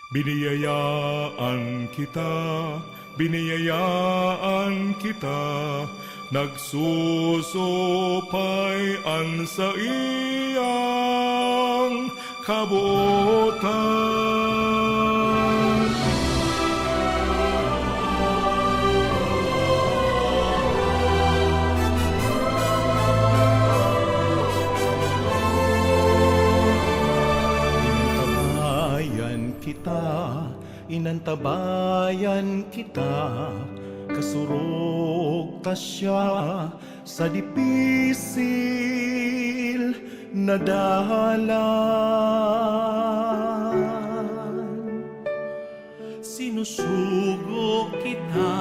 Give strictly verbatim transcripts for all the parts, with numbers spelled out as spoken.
Biniyayaan kita, biniyayaan kita, nagsusupay an saiyang kabotan. Inantabayan kita, inantabayan kita, kasurog ta siya sa dipisil na dalan. Sinusugo kita,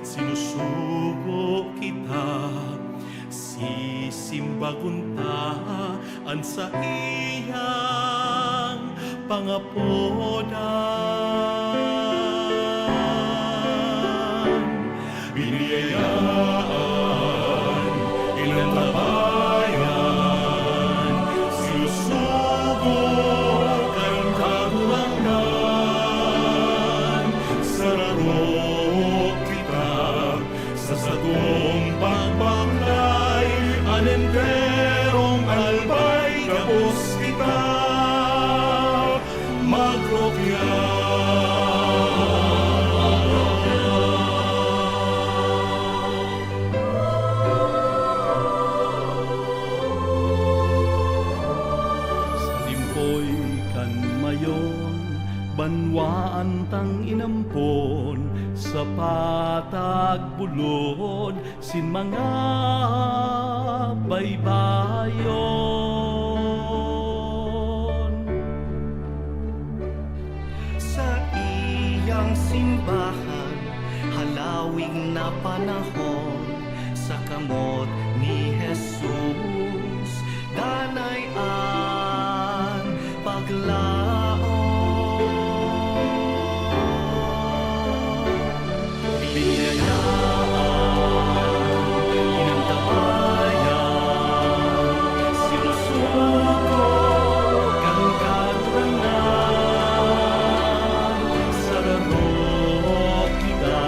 sinusugo kita, sisimbagon ta an saiyang pangapodan. Biniyayaan, inantabayan, sinusugo kan Kagurangnan. Sararo kita sa satong pagbaklay, an enterong albay gabos kita magrukya. Sa limpoy kan mayon, banwaan tang inampon, sa patag bulod, sin mga baybayon. Saiyang simbahan, halawig na panahon, sa kamot ni Jesus, danay an paglaom. Biniyayaan, inantabayan, sinusugo kan Kagurangnan. Sararo kita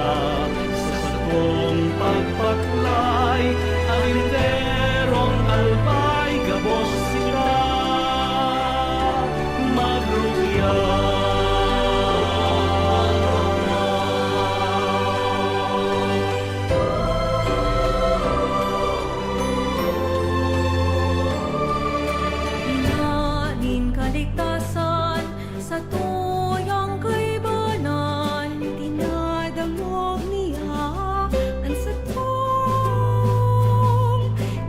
sa satong pagbaklay, an enterong albay gabos kita magrukya. Ina nin kaligtasan, satuyang kaibanan, dinadangog niya an satong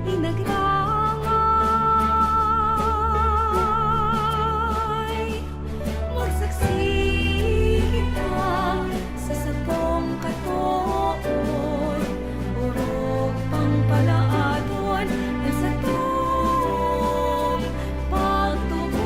pinagrangay. Magsaksi kita sa satong katood, orog pang palaadon an satong pagtubod.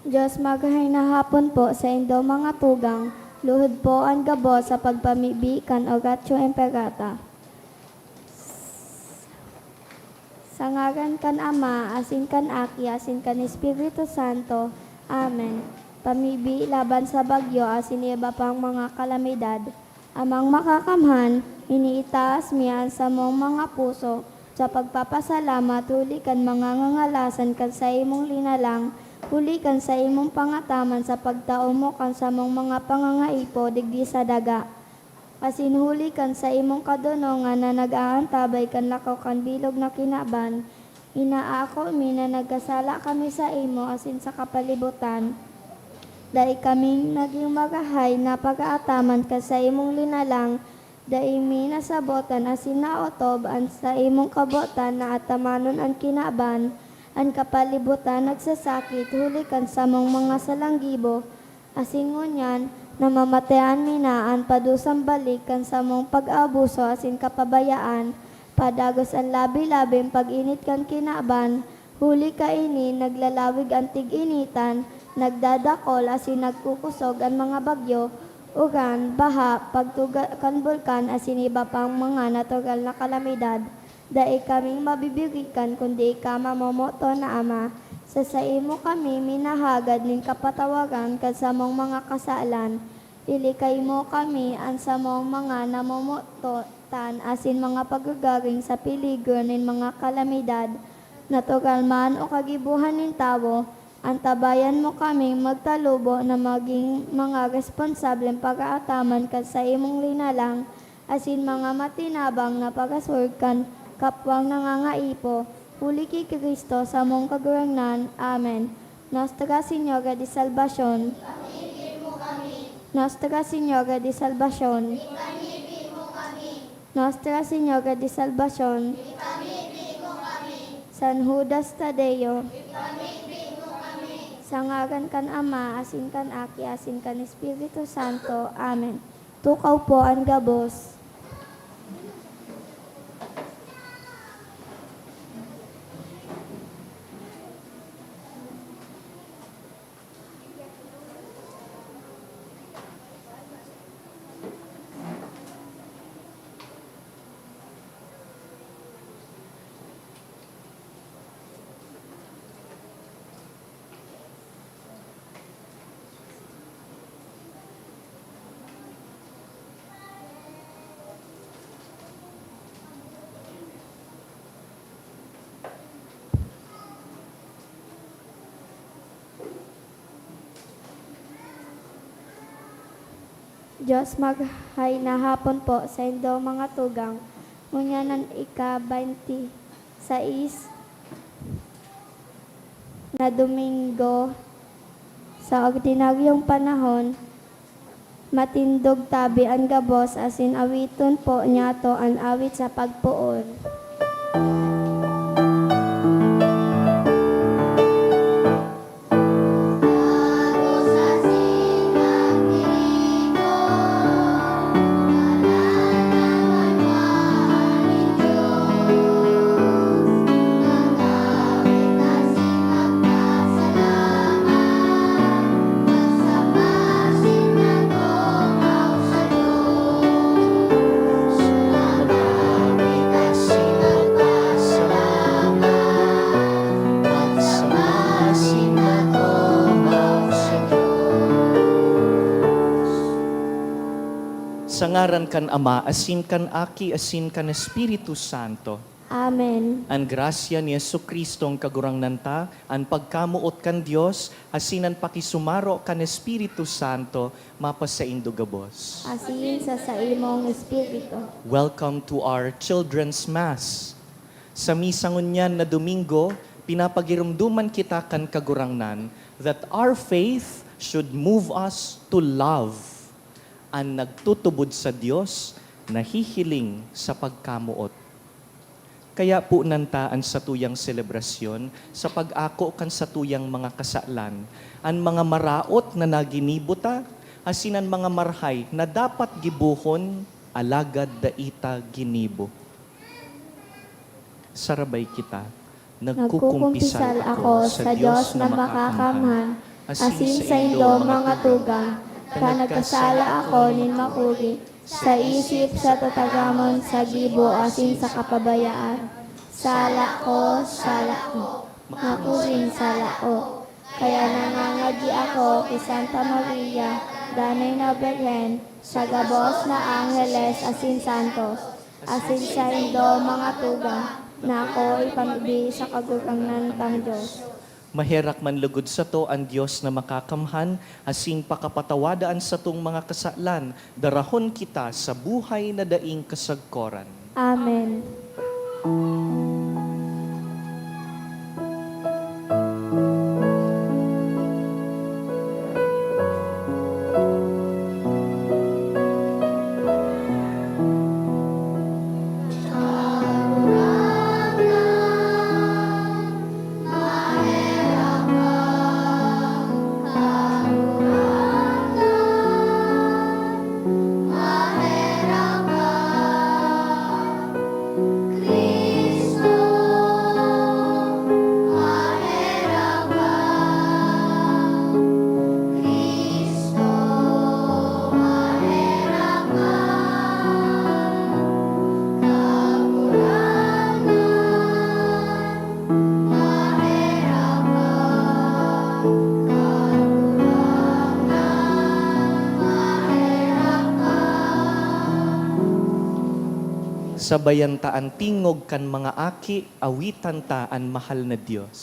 Diyos, maghahay na hapon po saindo mga tugang, luhod po an gabos sa pagpamibi kan Oratio Imperata. Sa ngaran kan Ama, asin kan Aki, asin kan Espiritu Santo. Amen. Pamibi laban sa bagyo asin iba pang mga kalamidad. Amang Makakamhan, iniitaas mi an samong mga puso sa pagpapasalamat huli kan mga ngangalasan kan saimong linalang, huli kan saimong pangataman sa pagtao mo kan samong mga pangangaipo digdi sa daga, asin huli kan saimong kadonongan na nag-aantabay kan lakaw kan bilog na kinaban. Inaako mi na nagkasala kami saimo asin sa kapalibutan. Dai kaming nagin marahay na pag-aataman kan saimong linalang, dai mi nasabotan asin naotob an saimong kabotan na atamanon an kinaban, an kapalibutan nagsasakit huli kan samong mga salanggibo, asin ngunyan namamatean mi na an padusang balik kan samong pag-aabuso asin kapabayaan, padagos an labi-labing pag-init kan kinaban, huli kaini naglalawig an tig-initan, nagdadakol asin nagkukosog an mga bagyo, uran, baha, pagtuga kan bulkan asin iba pang mga natural na kalamidad. Dai kaming mabibirikan kundi ika, mamomoton na Ama. Sa saimo kami minahagad nin kapatawaran kan samong mga kasalan. Ilikay mo kami, an samong mga namomototan asin mga pagagaring sa peligro nin mga kalamidad, natural man o kagibohan nin tawo. Antabayan mo kaming magtalubo na magin mga responsableng pag-aataman kan saimong linalang asin mga matinabang na pag-aswag kan kapwang nangangaipo, huli ki Cristo, samong Kagurangnan. Amen. Nostra Señora de Salvacion. Nostra Señora de Salvacion. Nostra Señora de Salvacion. San Judas Tadeo. Sa ngaran kan Ama, asin kan Aki, asin kan Espiritu Santo. Amen. Tukaw po an gabos. Diyos, maghahay na hapon po saindo mga tugang. Ngunyan an ika-baynte sais na Domingo sa ordinaryong panahon, matindog tabi an gabos asin awiton po niyato an awit sa pagpoon. Sa ngaran kan Ama, asin kan Aki, asin kan Espiritu Santo. Amen. An grasya ni Jesu-Cristong Kagurangnan ta, an pagkamoot kan Dios, asin an pakisumaro kan Espiritu Santo, mapasaindo gabos. Asin sa saimong espiritu. Welcome to our Children's Mass. Sa misa ngunyan na Domingo, pinapagiromdoman kita kan Kagurangnan that our faith should move us to love. An nagtutubod sa Dios, nahihiling sa pagkamoot. Kaya ponan ta an satuyang selebrasyon sa pag-ako kan satuyang mga kasalan, an mga maraot na naginibo ta, asin an mga marahay na dapat gibohon, alagad dai ta ginibo. Sarabay kita. Nagkukumpisal ako sa Dios na makakamhan, asin saindo mga tugang, ta nagkasala ako nin makuri, sa isip, sa tataramon, sa gibo, asin sa kapabayaan. Sala ko, sala ko, makuring sala ko. Kaya nangangadyi ako ki Santa Maria, danay na Birhen, sa gabos na angheles asin santos, asin saindo mga tugang, na ako ipamibi sa Kagurangnan tang Dios. Maherak man lugod sato an Dios na Makakamhan, asin pakapatawada an satong mga kasalan, darahon kita sa buhay na daing kasagkoran. Amen. Sabayan ta an tingog kan mga aki, awitan ta an mahal na Dios.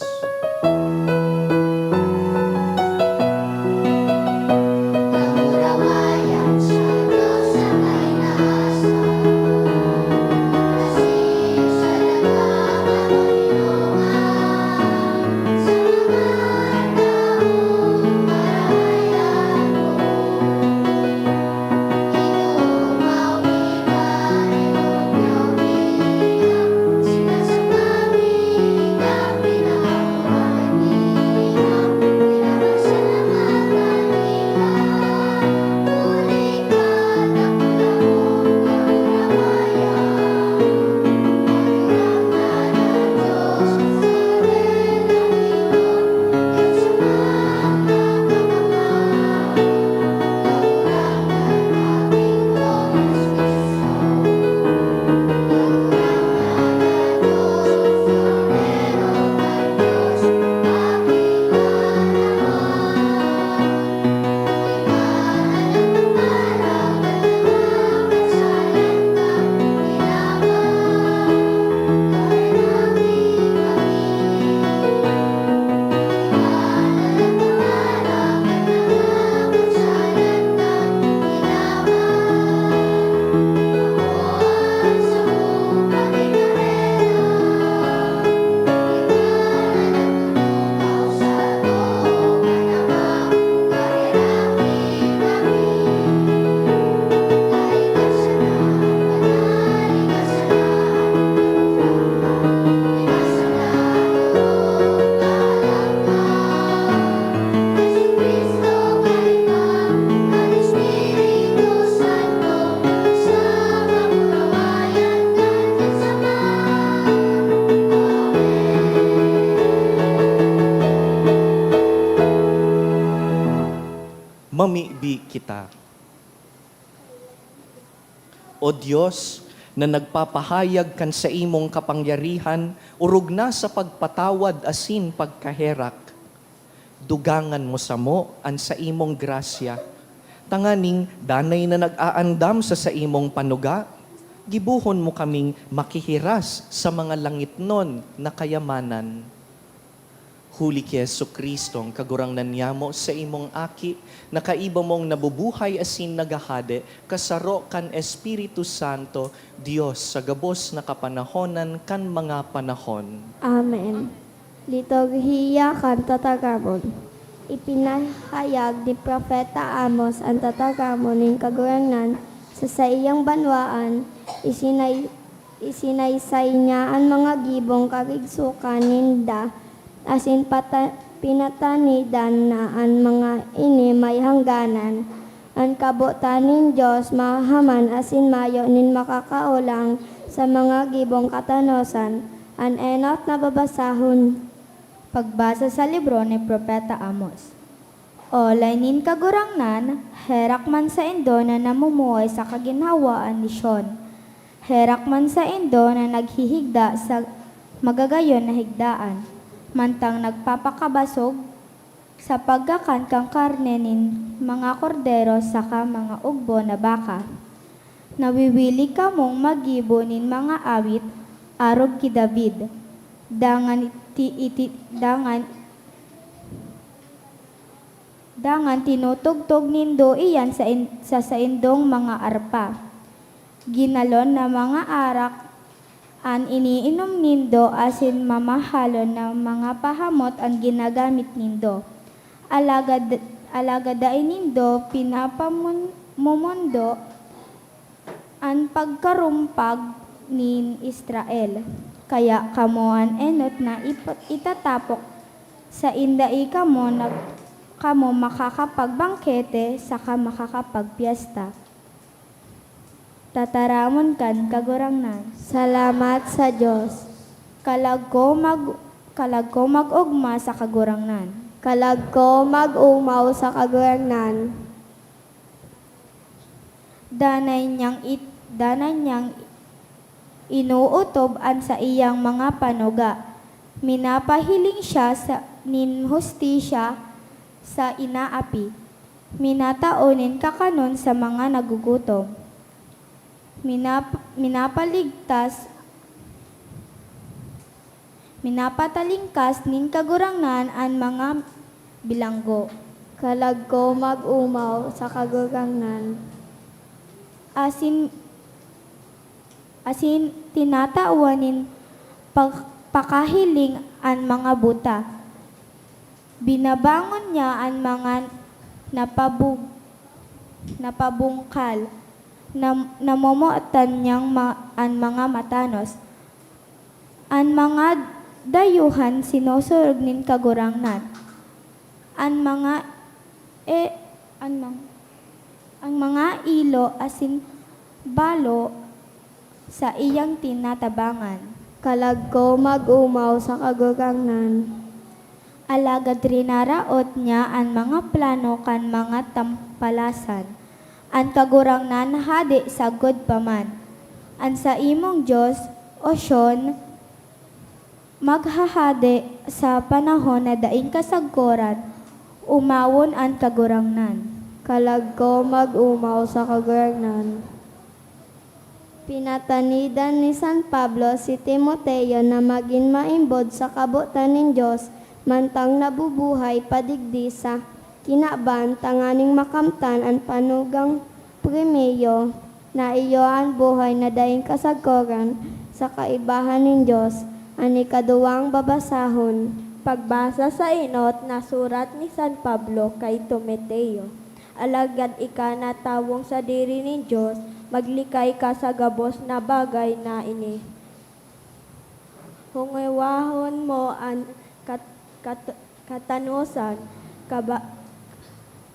Mamibi kita. O Dios, na nagpapahayag kan saimong kapangyarihan, orog na sa pagpatawad asin pagkaherak, dugangan mo samo an saimong grasya, tanganing danay na nag-aandam sa saimong panuga, gibohon mo kaming makihiras sa mga langitnon na kayamanan. Huli ki Jesu-Cristo, an Kagurangnan niyamo, saimong Aki, na kaiba mong nabubuhay asin naghahade, kasaro kan Espiritu Santo, Dios sa gabos na kapanahonan kan mga panahon. Amen. Liturhiya kan Tataramon. Ipinahayag ni Propeta Amos an tataramon nin Kagurangnan sa saiyang banwaan, isinay-, isinaysay niya an mga gibong karigsokan ninda, asin pata-, pinatanidan na an mga ini may hangganan. An kabotan nin Dios mahaman asin mayo nin makakaolang sa mga gibong katanosan. An enot na babasahon. Pagbasa sa libro ni Propeta Amos. Olay nin Kagurangnan, herak man saindo na namumuhay sa kaginhawaan ni Sion. Herak man saindo na naghihigda sa magagayon na higdaan, mantang nagpapakabasog sa pagkakan kan karne nin mga kordero saka mga ugbo na baka. Nawiwili kamong maggibo nin mga awit arog ki David, dangan ti-, iti-, dangan Dangan tinutugtog nindo iyan sa in-, sa saindong mga arpa. Ginalon na mga arak an iniinom nindo, asin mamahalon na mga pahamot an ginagamit nindo. Alagad, alagad dai nindo pinapamon-, momondo an pagkarumpag nin Israel. Kaya kamo an enot na ip-, itatapok, sain dai kamo nag-, kamo makakapagbangkete saka makakapagpyesta. Tataramon kan Kagurangnan. Salamat sa Dios. Kalag ko mag-, kalag ko mag-ogma sa Kagurangnan. Kalag ko mag-omaw sa Kagurangnan. Danay niyang it-, danay niyang inootob an saiyang mga panuga. Minapahiling siya sa, nin hustisya sa inaapi. Minatao nin kakanon sa mga nagugutom. Minap-, minapaligtas Minapatalingkas nin Kagurangnan an mga bilanggo. Kalag ko mag-omaw sa Kagurangnan. Asin, asin tinatawan nin pag-, pakahiling an mga buta. Binabangon niya an mga napabug-, napabungkal. Nam-, namomotan niyang ma-, an mga matanos. An mga dayuhan sinusurog nin Kagurangnan. An mga, e-, an mang-, an mga ilo asin balo saiyang tinatabangan. Kalag ko mag-omaw sa Kagurangnan. Alagad rinaraot niya an mga plano kan mga tampalasan. An Kagurangnan hade sagkod pa man. An saimong Dios, O Sion, maghahade sa panahon na daing kasagkoran, omawon an Kagurangnan. Kalag ko mag-omaw sa Kagurangnan. Pinatanidan ni San Pablo si Timoteo na magin maimbod sa kabotan nin Dios mantang nabubuhay pa digdi sa kinaban, tanganing makamtan an panugang premyo na iyo, an buhay na daing kasagkoran sa kaibahan nin Dios. An ikaduwang babasahon. Pagbasa sa enot na surat ni San Pablo kay Timoteo. Alagad ika na tawong sadiri nin Dios, maglikay ka sa gabos na bagay na ini. Hungewahon mo an kat-, kat-, katanosan, kaba-,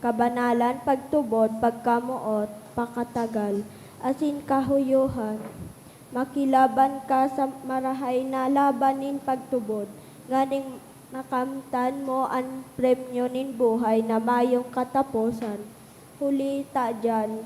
kabanalan, pagtubod, pagkamoot, pakatagal, asin kahuyohan. Makilaban ka sa marahay na laban nin pagtubod, nganing makamtan mo an premyo nin buhay na mayong kataposan. Huli ta diyan,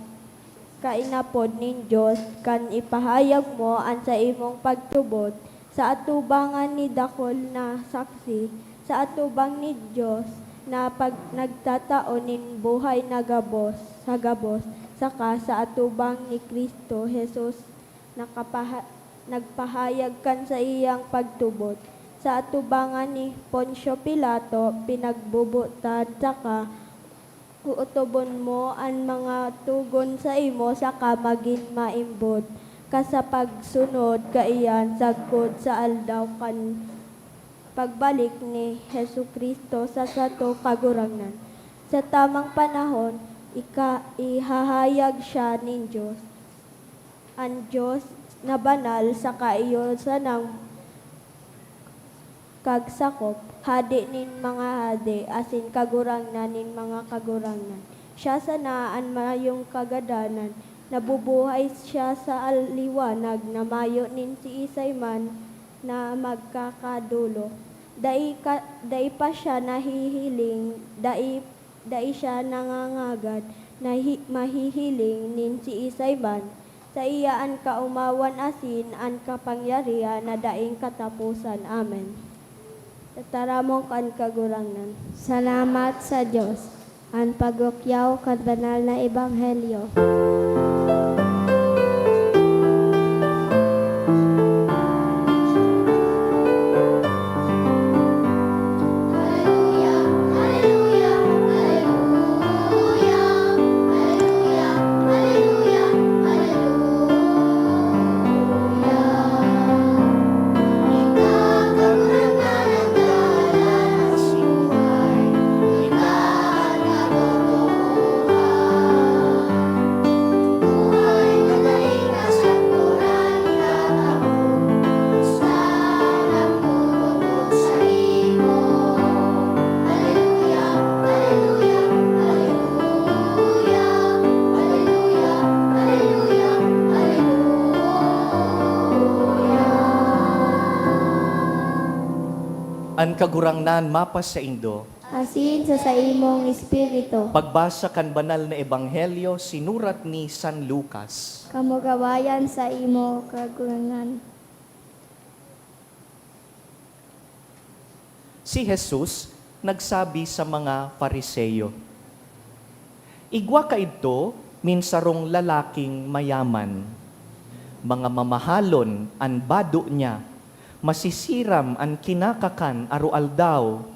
kainapod nin Dios, kan ipahayag mo an saimong pagtubod sa atubangan ni dakul na saksi, sa atubang ni Dios na pag-, nagtatao nin buhay na gabos, sa gabos, saka sa atubang ni Cristo Jesus, nakapaha-, nagpahayag kan saiyang pagtubod. Sa atubangan ni Poncio Pilato, pinagbubutad, saka ootobon mo an mga togon saimo saka magin maimbod ka sa pagsunod kaiyan sagkod sa aldaw kan pagbalik ni Jesu-Cristo sa sato Kagurangnan. Sa tamang panahon, ika-, ihahayag siya nin Dios. An Dios na banal saka iyo sanang kagsakop, Hade nin mga hade, asin Kagurangnan nin mga kagurangnan. Siya sana an mayong kagadanan. Nabubuhay siya sa liwanag na mayo nin siisay man na magkakadolok. Dai ka, dai pa siya nahihiling, dai Dai siya nangangagad na hi-, mahihiling nin siisay man. Saiya an kaomawan asin an kapangyarihan na daing kataposan. Amen. Tataramon kan Kagurangnan. Salamat sa Dios. An pagrukyaw kan banal na ebanghelyo. An Kagurangnan mapasaindo. Asin sa saimong espiritu. Pagbasa kan Banal na Ebanghelyo sinurat ni San Lucas. Kamurawayan saimo, Kagurangnan. Si Jesus nagsabi sa mga Fariseo, "Igwa kaidto nin sarong lalaking mayaman. Mga mamahalon an bado niya, masisiram an kinakakan aroaldaw.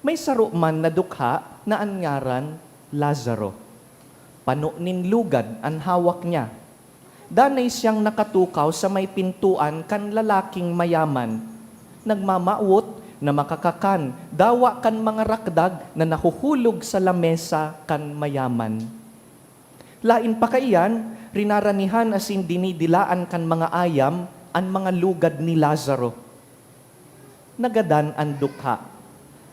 May saro man na dukha na an ngaran Lazaro. Pano nin lugad an hawak niya. Danay siyang nakatukaw sa may pintoan kan lalaking mayaman. Nagmamawot na makakakan dawa kan mga rakdag na nahuhulog sa lamesa kan mayaman. Laen pa kaiyan, rinaranihan asin dinidilaan kan mga ayam an mga lugad ni Lazaro. Nagadan an dukha,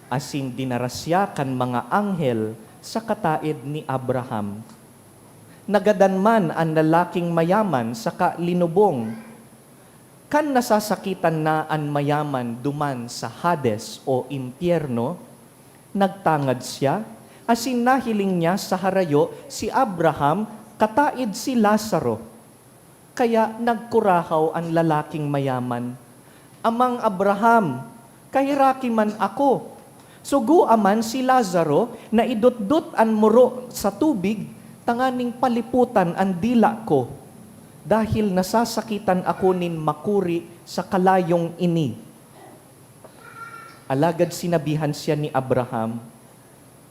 asin dinara siya kan mga anghel sa kataed ni Abraham. Nagadan man an lalaking mayaman saka linubong. Kan nasasakitan na an mayaman duman sa Hades o impyerno, nagtangad siya, asin nahiling niya sa harayo si Abraham kataed si Lazaro. Kaya nagkurahaw an lalaking mayaman, "Amang Abraham, kaheraki man ako. Sugoa man si Lazaro na idotdot an muro sa tubig tanganing palipotan an dila ko, dahil nasasakitan ako nin makuri sa kalayong ini." Alagad sinabihan siya ni Abraham,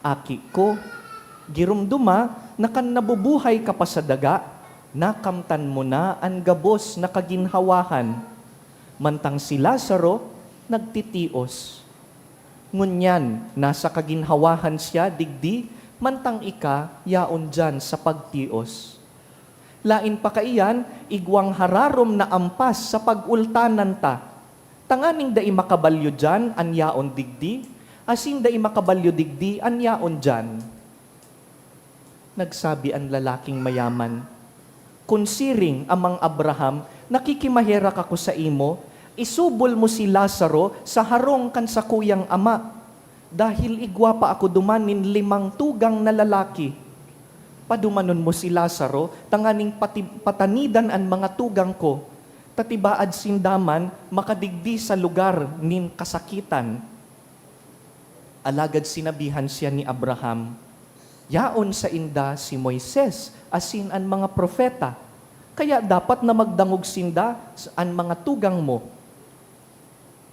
"Aki ko, giromdoma na kan nabubuhay ka pa sa daga, nakamtan mo na an gabos na kaginhawahan, mantang si Lazaro nagtitios. Ngunyan, nasa kaginhawahan siya digdi, mantang ika yaon diyan sa pagtios. Laen pa kaiyan, igwang hararom na ampas sa pag-ultanan ta, tanganing dai makabalyo diyan an yaon digdi, asin dai makabalyo digdi an yaon diyan." Nagsabi an lalaking mayaman, "Kun siring, Amang Abraham, nakikimaherak ako saimo, isubol mo si Lazaro sa harong kan sakuyang ama, dahil igwa pa ako duman nin limang tugang na lalaki. Padumanon mo si Lazaro tanganing pati-, patanidan an mga tugang ko, ta tibaad sinda man makadigdi sa lugar nin kasakitan." Alagad sinabihan siya ni Abraham, "Yaon sainda si Moises asin an mga propeta, kaya dapat na magdangog sinda s-, an mga tugang mo."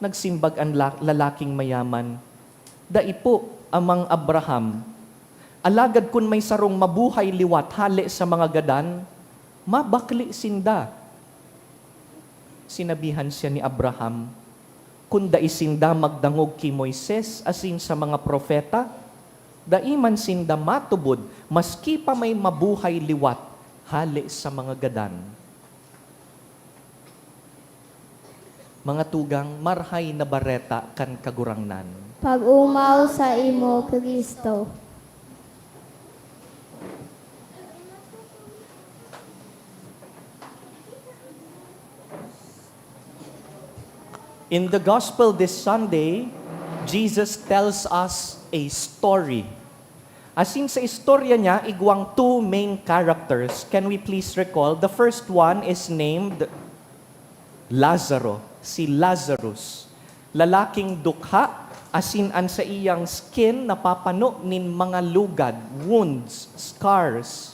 Nagsimbag an la-, lalaking mayaman, "Dai po, Amang Abraham. Alagad kun may sarong mabuhay liwat hale sa mga gadan, mabakle sinda." Sinabihan siya ni Abraham, "Kun dai sinda magdangog ki Moises asin sa mga propeta, dai man sinda matubod maski pa may mabuhay liwat hale sa mga gadan." Mga tugang, Marahay na Bareta kan Kagurangnan. Pag-omaw saimo, Cristo. In the gospel this Sunday, Jesus tells us a story. Asin sa istorya niya, igwang two main characters. Can we please recall? The first one is named Lazaro, si Lazarus. Lalaking dukha, asin an saiyang skin napapano nin mga lugad, wounds, scars.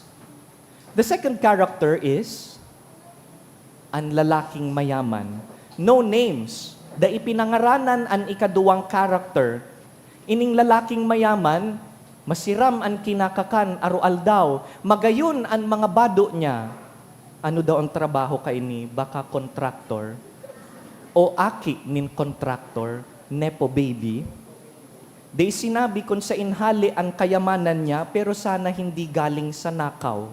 The second character is an lalaking mayaman. No names. Dai pinangaranan an ikaduwang character. Ining lalaking mayaman, masiram an kinakakan aroaldaw, magayon an mga bado niya. Ano daw ang trabaho kaini? Baka kontraktor? O aki nin kontraktor? Nepo baby? Dai sinabi kun saen hale an kayamanan niya, pero sana hindi galing sa nakaw.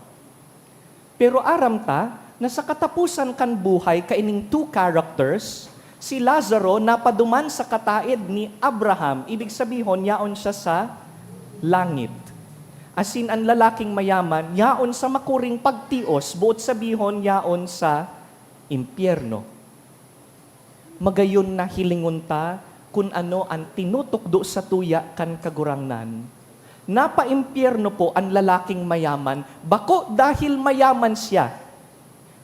Pero aram ta na sa kataposan kan buhay kaining two characters, si Lazaro napaduman sa kataed ni Abraham, ibig sabihon, yaon siya sa langit. Asin an lalaking mayaman, yaon sa makuring pagtios, boot sabihon, yaon sa impyerno. Magayon na hilingon ta kun ano an tinutukdo satuya kan Kagurangnan. Napaimpyerno po an lalaking mayaman, bako dahil mayaman siya,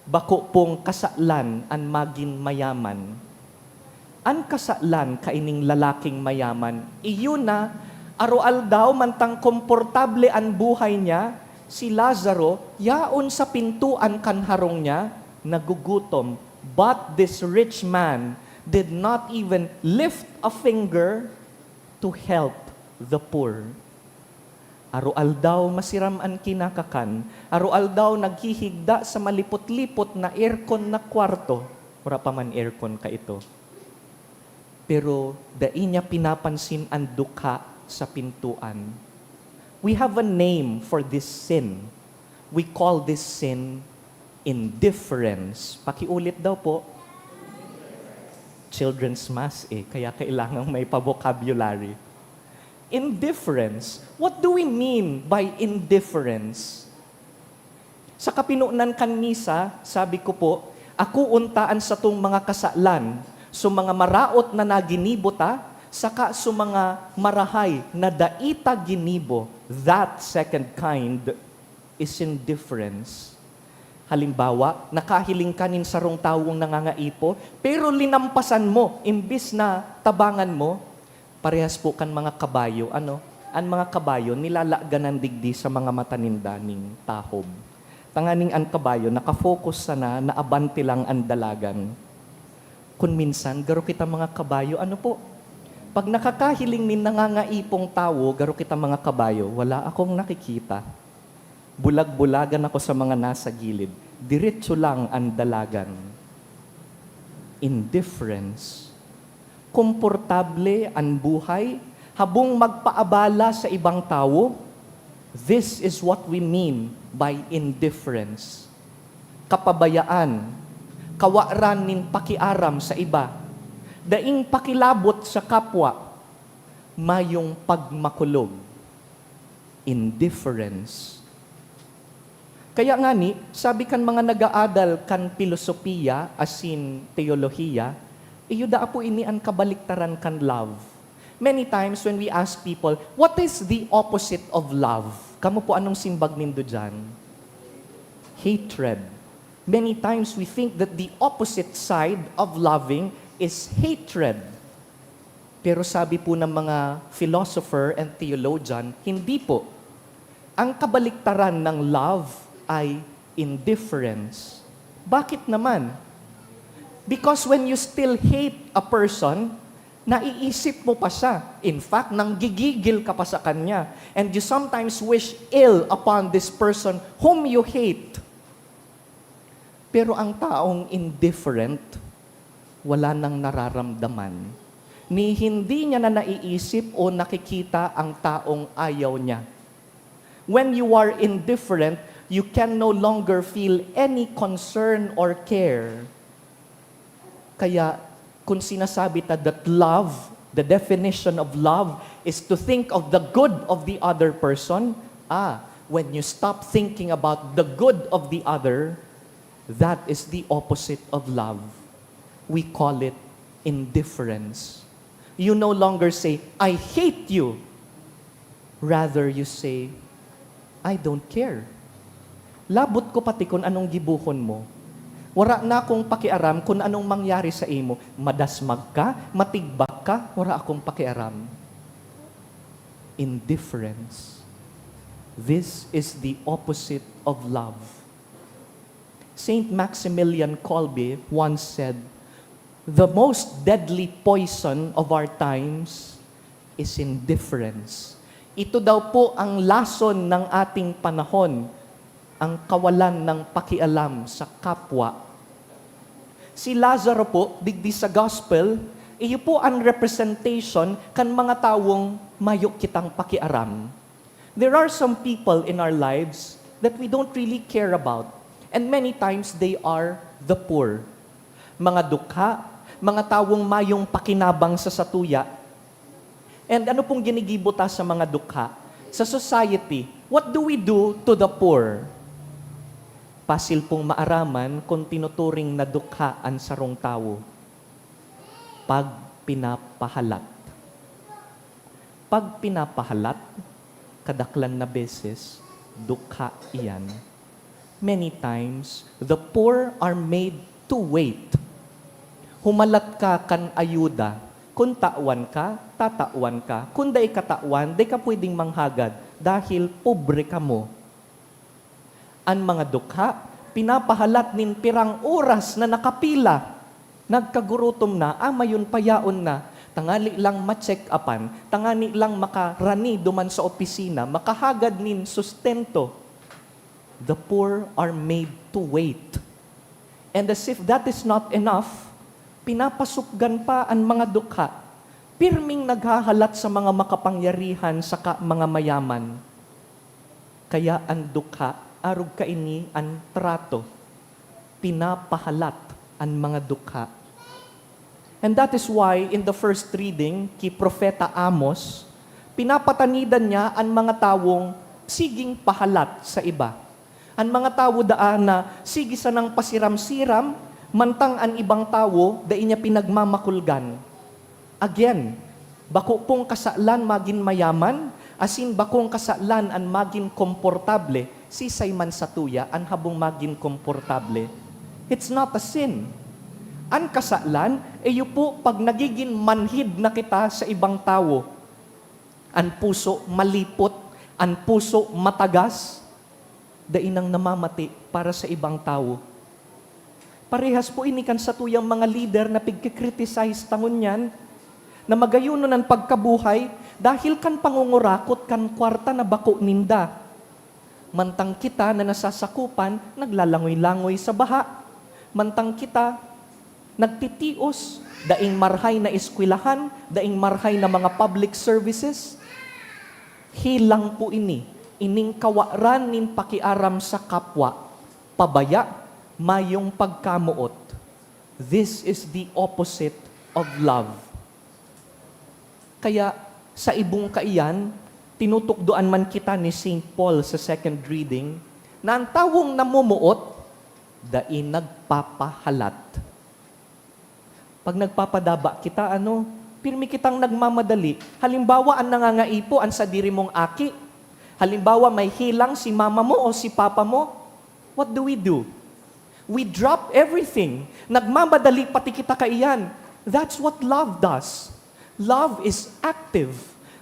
bako pong kasalan an magin mayaman. An kasalan kaining lalaking mayaman, iyo na, aroaldaw mantang komportable an buhay niya, si Lazaro yaon sa pintoan kan harong niya, nagugutom. But this rich man did not even lift a finger to help the poor. Aroaldaw masiram an kinakakan, aroaldaw naghihigda sa malipot-lipot na aircon na kwarto, wala pa man aircon kaito. Pero dai niya pinapansin an dukha sa pintoan. We have a name for this sin. We call this sin indifference. Pakiulit daw po. Children's Mass eh, kaya kailangan may pa-vocabulary. Indifference. What do we mean by indifference? Sa kapinonan kan misa, sabi ko po, akoon ta an satong mga kasalan, so mga maraot na naginibo ta, saka so mga marahay na dai ta ginibo. That second kind is indifference. Halimbawa, nakahiling ka nin sarong tawong nangangaipo, pero linampasan mo, imbis na tabangan mo, parehas po kan mga kabayo, ano? An mga kabayo, nilalaganan digdi sa mga mata ninda ning tahob. Tanganing an kabayo, nakafocus sana, naabante lang an dalagan. Kun minsan, garo kita mga kabayo, ano po? Pag nakakahiling nin nangangaipong tawo, garo kita mga kabayo, wala akong nakikita. Bulag-bulagan ako sa mga nasa gilid. Diretso lang an dalagan. Indifference. Komportable an buhay, habong magpaabala sa ibang tawo. This is what we mean by indifference. Kapabayaan, kawaran nin pakiaram sa iba, daing pakilabot sa kapwa, mayong pagmakulog, indifference. Kaya ngani, sabi kan mga nag-aadal kan pilosopiya asin teolohiya, iyo daa po ini an kabaliktaran kan love. Many times when we ask people, "What is the opposite of love?" Kamo po, anong simbag nindo diyan? Hatred. Many times we think that the opposite side of loving is hatred. Pero sabi po ng mga philosopher and theologian, hindi po. Ang kabaliktaran ng love ay indifference. Bakit naman? Because when you still hate a person, naiisip mo pa siya. In fact, nanggigigil ka pa sa kanya. And you sometimes wish ill upon this person whom you hate. Pero ang taong indifferent, wala nang nararamdaman, ni hindi niya na naiisip o nakikita ang taong ayaw niya. When you are indifferent, you can no longer feel any concern or care. Kaya, kung sinasabi ta that love, the definition of love is to think of the good of the other person, ah, when you stop thinking about the good of the other, that is the opposite of love. We call it indifference. You no longer say, "I hate you." Rather you say, "I don't care. Labot ko pati kun anong gibohon mo. Wara na akong pakiaram kun anong mangyari sa imo. Madasmag ka, matigbak ka, wara akong pakiaram." Indifference. This is the opposite of love. Saint Maximilian Kolbe once said, "The most deadly poison of our times is indifference." Ito daw po ang lason ng ating panahon, ang kawalan ng pakialam sa kapwa. Si Lazaro po, digdi sa gospel, iyo po ang representation kan mga tawong mayo kitang pakiaram. There are some people in our lives that we don't really care about, and many times they are the poor. Mga dukha, mga tawong mayong pakinabang sa satuya. And ano pong ginigibo ta sa mga dukha? Sa society, what do we do to the poor? Pasil pong maaraman kung tinuturing na dukha an sarong tawo. Pag pinapahalat. Pag pinapahalat, kadaklan na beses, dukha iyan. Many times, the poor are made to wait. Humalat ka kan ayuda. Kun tawan ka, tatawan ka. Kun dai ka tawan, dai ka pwedeng manghagad dahil pobre kamo. An mga dukha, pinapahalat nin pirang oras na nakapila. Nagkagurutom na, amayon pa yaon na, tangali lang ma-check-upan, tangani lang makarani duman sa opisina, makahagad nin sustento. The poor are made to wait. And as if that is not enough, pinapasukgan pa an mga dukha, pirming naghahalat sa mga makapangyarihan saka mga mayaman. Kaya an dukha, arog kaini an trato, pinapahalat an mga dukha. And that is why in the first reading ki Propeta Amos, pinapatanidan niya an mga tawong siging pahalat sa iba. An mga tawo daa na sige sanang pasiram-siram, mantang an ibang tawo dai niya pinagmamakulgan. Again, bako pong kasalan magin mayaman, asin bakong kasalan an magin komportable, sisay man satuya an habong magin komportable. It's not a sin. An kasalan, iyo po pag nagigin manhid na kita sa ibang tawo. An puso malipot, an puso matagas, dai nang namamati para sa ibang tawo. Parehas po ini kan satuyang mga lider na pigki-criticize ta ngunyan, na magayonon an pagkabuhay dahil kan pangungurakot kan kwarta na bako ninda. Mantang kita na nasasakupan, naglalangoy-langoy sa baha. Mantang kita nagtitios, daing marhay na eskwelahan, daing marhay na mga public services. Hilang po ini, ining kawaran nin pakiaram sa kapwa, pabaya, mayong pagkamoot. This is the opposite of love. Kaya, sa ibong kaiyan, tinutukdoan man kita ni Saint Paul sa second reading, na an tawong namomoot, dai nagpapahalat. Pag nagpapadaba kita, ano, pirmi kitang nagmamadali. Halimbawa, an nangangaipo, an sadiri mong aki. Halimbawa, may hilang si mama mo o si papa mo. What do we do? We drop everything. Nagmamadali pati kita kaiyan. That's what love does. Love is active.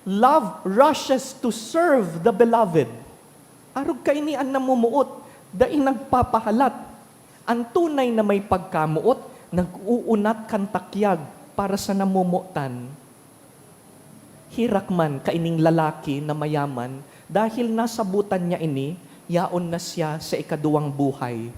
Love rushes to serve the beloved. Arog kaini an namomoot, dai nagpapahalat. An tunay na may pagkamoot, nag-uunat kan takyag para sa namomotan. Hirak man kaining lalaki na mayaman, dahil nasabutan niya ini, yaon na siya sa ikaduwang buhay.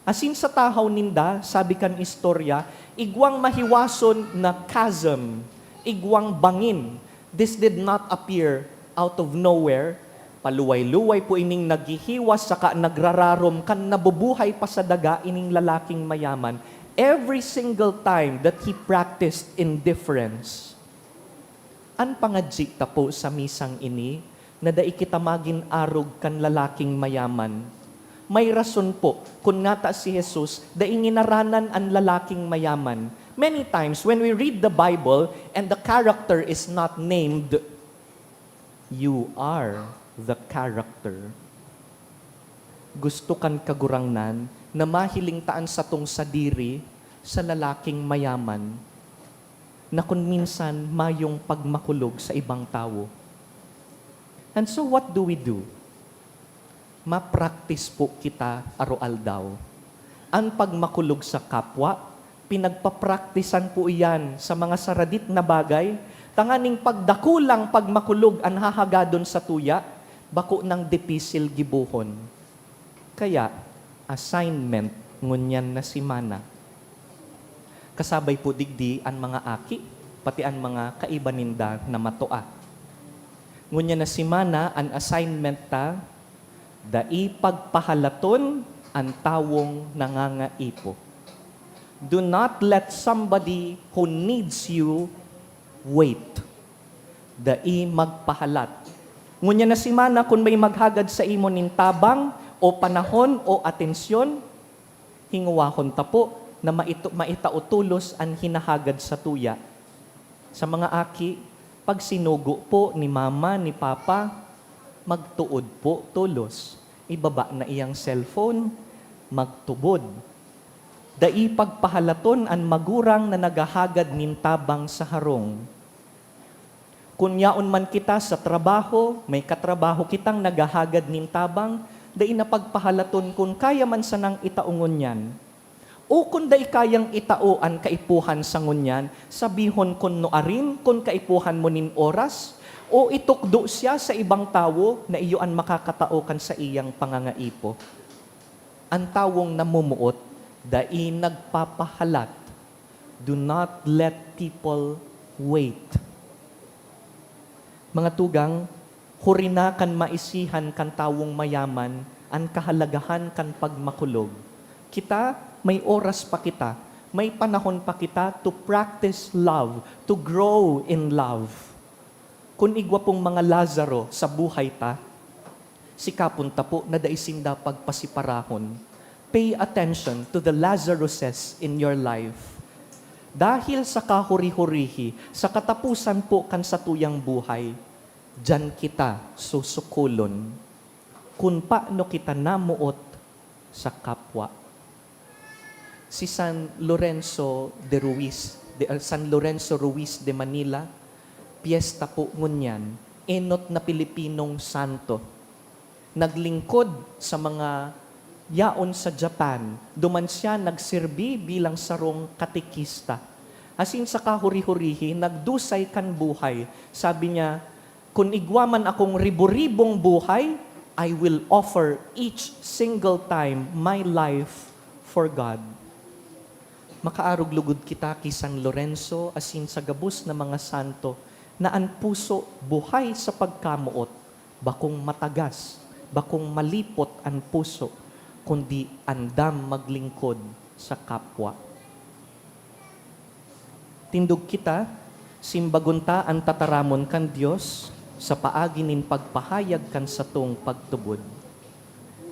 Asin sa tahaw ninda, sabi kan istorya, igwang mahiwason na chasm, igwang bangin. This did not appear out of nowhere. Paluway-luway po ining naghihiwas saka nagrararom kan nabubuhay pa sa daga ining lalaking mayaman every single time that he practiced indifference. An pangadyi ta po sa misang ini na dai kita magin arog kan lalaking mayaman. May rason po kun ngata si Jesus dai nginaranan an lalaking mayaman. Many times, when we read the Bible and the character is not named, You are the character. Gusto kan Kagurangnan na mahiling ta an satong sadiri sa lalaking mayaman na kun minsan mayong pagmakulog sa ibang tawo. And so what do we do? Ma-practice po kita aroaldaw. An pagmakulog sa kapwa, pinagpapraktisan po iyan sa mga saradit na bagay, tanganing pagdakulang pagmakulog an hahagadon satuya, bako nang dipisil gibohon. Kaya, assignment ngunyan na semana. Kasabay po digdi an mga aki, pati an mga kaiba ninda na matua. Ngunyan na semana, an assignment ta, dai pagpahalaton an tawong nangangaipo. Do not let somebody who needs you wait. Dai magpahalat. Ngunyan na semana, kun may maghagad sa imo nin tabang, o panahon, o atensyon, hingowahon ta po na maito-, maitao tolos an hinahagad satuya. Sa mga aki, pagsinugo po ni mama, ni papa, magtuod po tolos. Ibaba na iyang cellphone, magtubod. Dai pagpahalaton an magurang na naghahagad nin tabang sa harong. Kun yaon man kita sa trabaho, may katrabaho kitang naghahagad nin tabang, dai na pagpahalaton kun kaya man sanang itao ngunyan. O kun dai kayang itao an kaipuhan sa ngunyan, sabihon kun nuarin kun kaipuhan mo nin oras, o itukdo siya sa ibang tawo na iyo an makakatao kan saiyang pangangaipo. An tawong namumuot, dai nagpapahalat. Do not let people wait. Mga tugang, huri na kan maisihan kan tawong mayaman an kahalagahan kan pagmakulog. Kita, may oras pa kita, may panahon pa kita to practice love, to grow in love. Kun igwa pong mga Lazaro sa buhay ta, sikapon ta po na dai sinda pagpasiparahon. Pay attention to the Lazaruses in your life. Dahil sa kahuri-hurihi, sa katapusan po kan satuyang buhay, diyan kita susukulon. Kun paano kita namuot sa kapwa. Si San Lorenzo de Ruiz, de, ah, San Lorenzo Ruiz de Manila, piyesta po ngunyan, enot na Pilipinong santo. Naglingkod sa mga yaon sa Japan, duman siya nagsirbi bilang sarong katekista. Asin sa kahuri-hurihi, nagdusay kan buhay. Sabi niya, "Kun igwa man akong ribo-ribong buhay, I will offer each single time my life for God." Makaarog lugod kita ki San Lorenzo asin sa gabos na mga santo na an puso buhay sa pagkamoot, bakong matagas, bakong malipot an puso, kundi andam maglingkod sa kapwa. Tindog kita, simbagon ta an tataramon kan Dios sa paagi nin pagpahayag kan satong pagtubod.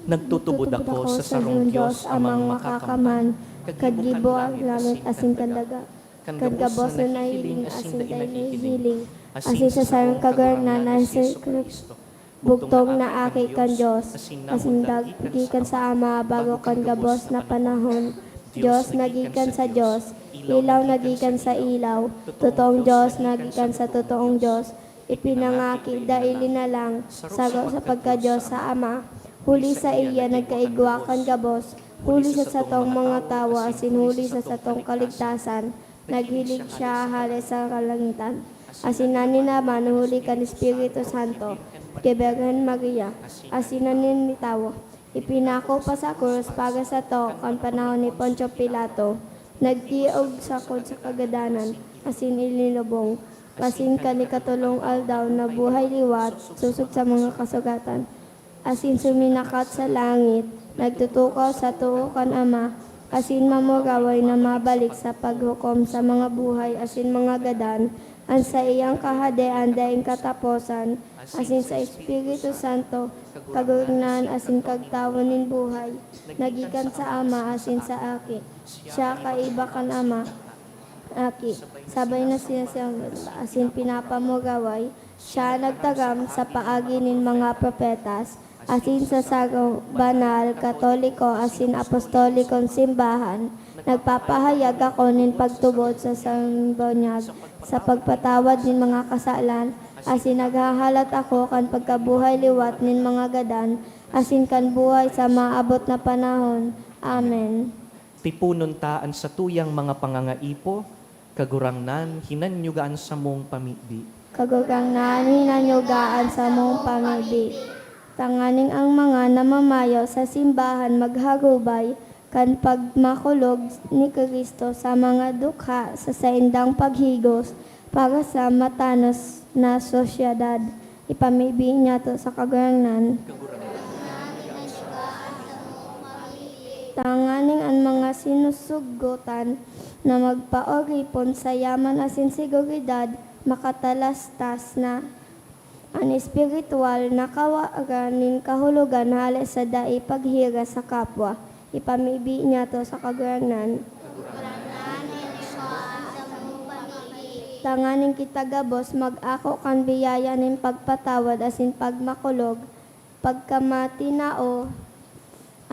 Nagtutubod ako sa sarong Dios, Amang Makakamtan, Kaggibo kan langit asin kan daga, kan gabos na nahihiling asin dai nahihiling, asin sa sarong Kagurangnan na si Jesu-Cristo, bugtong na Aki kan Dios, asin naggikan sa Ama bago kan gabos na panahon. Dios na gikan sa Dios, ilaw na gikan sa ilaw, totoong Dios na gikan sa totoong Dios, ipinangaki dai linalang, saro sa pagka-Dios sa Ama. Huli saiya nagkaigwa kan gabos, huli sa satong mga tawo asin huli sa satong kaligtasan, naghilig siya hale sa kalangitan, asin naninaban huli kan Espiritu Santo ki Birhen Maria, asin naninitawan. Ipinako pa sa krus para sato kan panahon ni Poncio Pilato, nagtiog sakod sa kagadanan, asin ilinubong. Asin kan ikatolong aldaw nabuhay liwat, sosog sa mga kasugatan, asin suminakat sa langit, nagtutukaw sa too kan Ama, asin mamuraway na mabalik sa paghukom sa mga buhay asin mga gadan, an saiyang Kahadean daing kataposan, asin sa Espiritu Santo, Kagurangnan asin Kagtawo nin buhay, na gikan sa Ama asin sa Aki. Siya kaiba kan Ama, Aki, sabay na siya sa asin pinapamuraway, siya nagtaram sa paagi nin mga propetas, asin sa sarong banal, katoliko, asin apostolikong simbahan, nagpapahayag ako nin pagtubod sa sarong bunyag, sa pagpatawad nin mga kasalan, asin naghahalat ako kan pagkabuhay liwat nin mga gadan, asin kan buhay sa maabot na panahon. Amen. Tiponon ta an satuyang mga pangangaipo, Kagurangnan, hinanyuga an samong pamibi. Kagurangnan, hinanyuga an samong pamibi. Tanganing ang mga namamayo sa simbahan magharubay kan pagmakulog ni Cristo sa mga dukha sa saindang paghigos para sa matanos na sosyedad. Ipamibi niyato sa Kagurangnan. Tanganing an mga sinusugotan na magpaoripon sa yaman asin seguridad makatalastas na an espiritual na kawaran nin kahulogan hale sa dai paghiras sa kapwa. Ipamibi niyato sa Kagurangnan. Tanganing kita gabos mag-ako kan biyaya nin pagpatawad asin pagmakulog, pagkamatinao,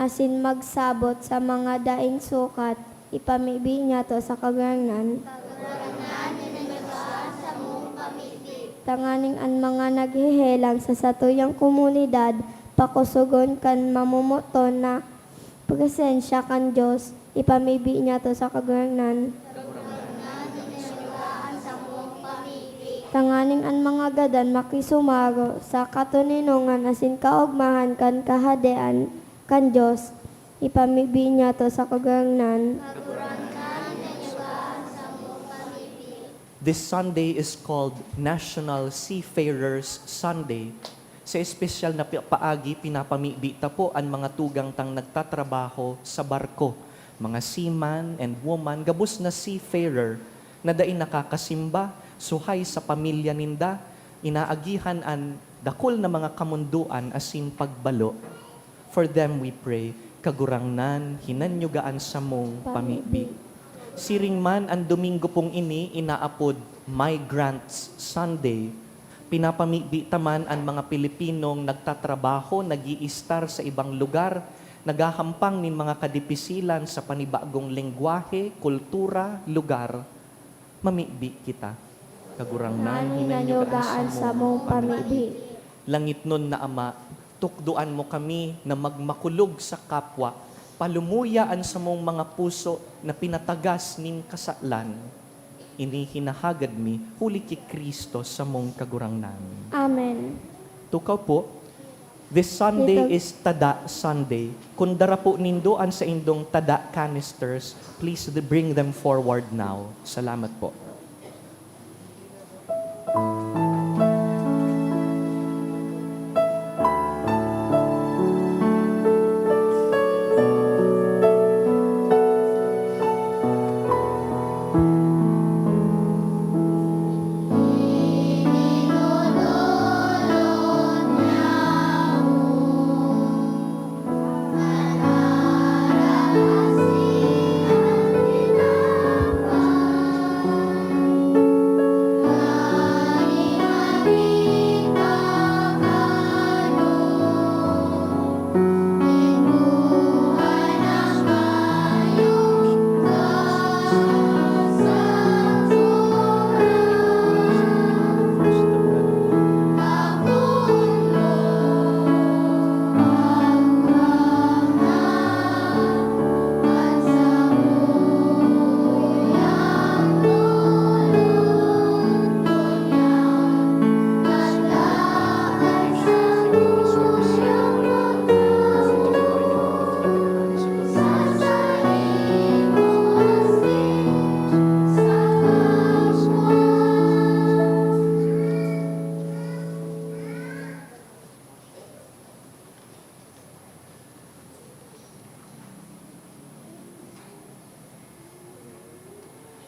asin magsabot sa mga daing sukat, ipamibi niyato sa Kagurangnan. Tanganing an mga naghehelang sa satuyang komunidad pakosogon kan mamomoton na presensya kan Dios, ipamibi niyato sa Kagurangnan. Tanganing an mga gadan makisumaro sa katoninongan asin kaogmahan kan Kahadean kan Dios, ipamibi niyato sa Kagurangnan. This Sunday is called National Seafarers Sunday. Sa espesyal na pi-, paagi, pinapamibi ta po an mga tugang tang nagtatrabaho sa barko, mga seaman and woman, gabos na seafarer na dai nakakasimba, suhay sa pamilya ninda, inaagihan an dakul na mga kamondoan asin pagbalo. For them we pray, Kagurangnan, hinanyuga an samong pamibi. Siring man, an Domingo pong ini inaapod Migrants Sunday. Pinapamibi ta man an mga Pilipinong nagtatrabaho, nag-iistar sa ibang lugar, naghahampang nin mga kadipisilan sa panibagong lengwahe, kultura, lugar. Mamibi kita. Kagurangnan, hinanyuga an samong pamibi. Langitnon na Ama, tukdoan mo kami na magmakulog sa kapwa, palumuya an samong mga puso na pinatagas nin kasalan. Ini hinahagad mi huli ki Cristo samong Kagurangnan. Amen. Tukaw po, this Sunday Ito- is Tada Sunday. Kung dara po nindo an saindong tada canisters, please bring them forward now. Salamat po.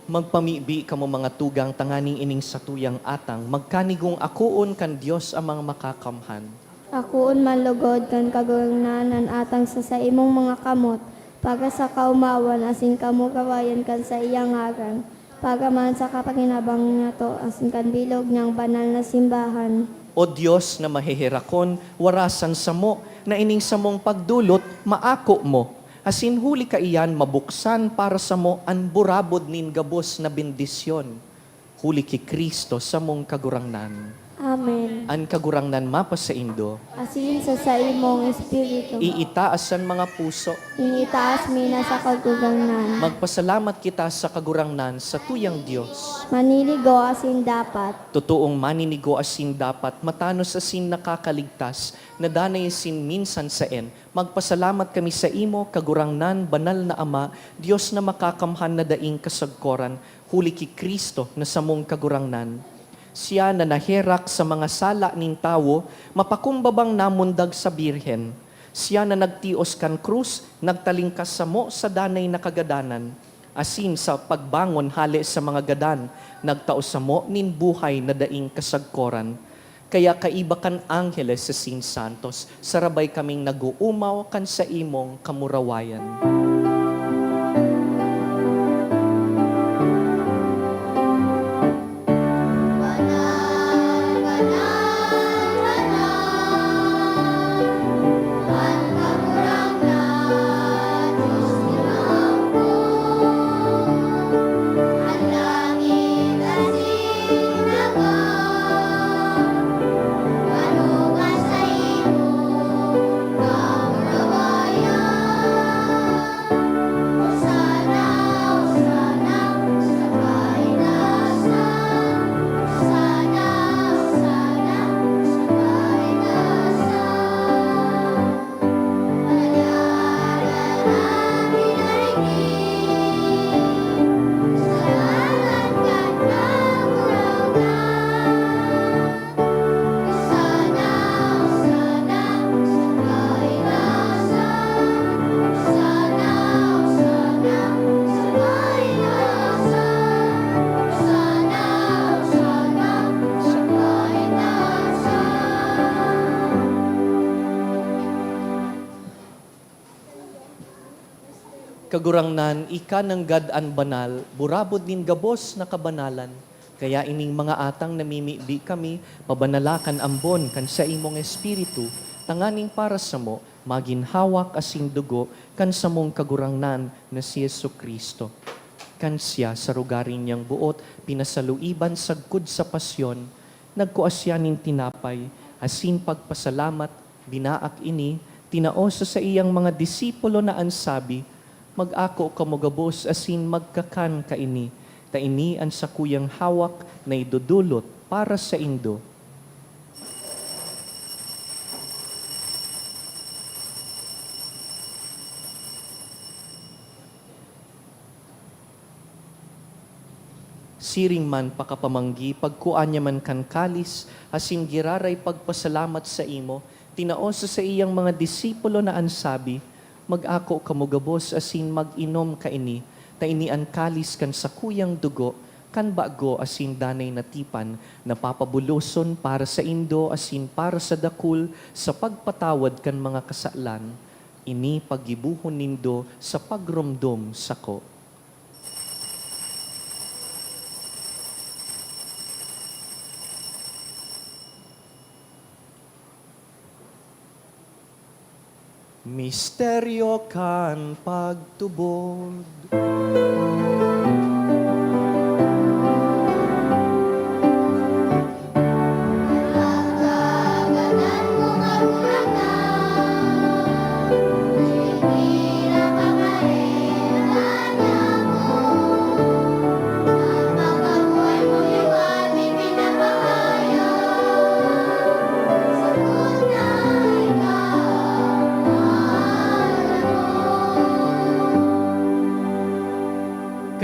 Magpamibi kamo, mga tugang, tanganing ining satuyang atang magkanigong akoon kan Dios Amang Makakamhan. Akoon man lugod kan Kagurangnan an atang sa saimong mga kamot, para sa kaomawan asin kamurawayan kan saiyang ngaran. Pagaman sa kapakinabang niyato asin kan bilog niyang banal na simbahan. O Dios na maheherakon, warasan samo na ining samong pagdolot maako mo, asin huli kaiyan mabuksan para samo an burabod nin gabos na bendisyon. Huli ki Cristo samong Kagurangnan. Amen. An Kagurangnan mapasaindo. Asin sa saimong espiritu. Iitaas an mga puso. Iniitaas mi na sa Kagurangnan. Magpasalamat kita sa Kagurangnan, sa tuyang Dios. Maninigo asin dapat. Totoong maninigo asin dapat, matanos asin nakakaligtas, na danay asin minsan saen. Magpasalamat kami saimo, Kagurangnan, Banal na Ama, Dios na makakamhan na daing kasagkoran, huli ki Cristo na samong Kagurangnan. Siya na naherak sa mga sala nin tawo, mapakumbabang namundag sa Birhen. Siya na nagtios kan krus, nagtalingkas samo sa danay na kagadanan, asin sa pagbangon hale sa mga gadan, nagtao samo nin buhay na daing kasagkoran. Kaya kaiba kan angheles asin santos, sarabay kaming nag-oomaw kan saimong kamurawayan. Kagurangnan, ika nanggad an banal, burabod nin gabos na kabanalan. Kaya ining mga atang namimibi kami, pabanala kan ambon kan saimong Espiritu, tanganing para samo, magin hawak asin dugo kan samong Kagurangnan na si Jesu-Cristo. Kan siya, sa rugari niyang boot, pinasaluiban sagkod sa pasyon, nagkua siya nin tinapay, asin pagpasalamat, binaak ini, tinao sa saiyang mga disipulo na an sabi, "Mag-ako kamo gabos asin magkakan kaini, ta ini an sakuyang hawak na idodolot para saindo." Siring man pakapamanggi, pagkua niya man kan kalis, asin giraray pagpasalamat saimo, tinao sa saiyang mga disipulo na an sabi, "Mag-ako kamo gabos asin mag-inom kaini, ta ini an kalis kan sakuyang dugo, kan bago asin danay na tipan, na papabuloson para saindo asin para sa dakul sa pagpatawad kan mga kasalan. Ini paggibohon nindo sa pagromdom sako." Misteryo kan pagtubod.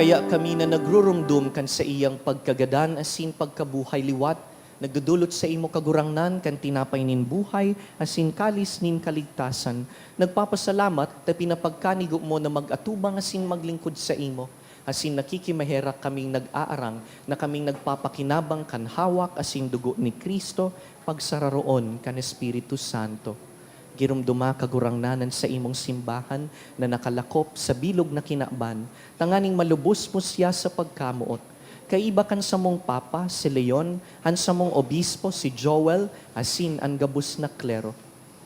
Kaya kami na nagruromdom kan saiyang pagkagadan asin pagkabuhay liwat, nagdodolot saimo, Kagurangnan, kan tinapay nin buhay asin kalis nin kaligtasan. Nagpapasalamat ta pinapagkanigo mo na mag-atubang asin maglingkod saimo. Asin nakikimaherak kaming nag-aarang na kaming nagpapakinabang kan hawak asin dugo ni Cristo, pagsararoon kan Espiritu Santo. Giromdoma, Kagurangnan, an saimong simbahan na nakalakop sa bilog na kinaban, tanganing malubos mo siya sa pagkamoot. Kaiba kan samong Papa, si Leon, an samong Obispo, si Joel, asin an gabos na klero.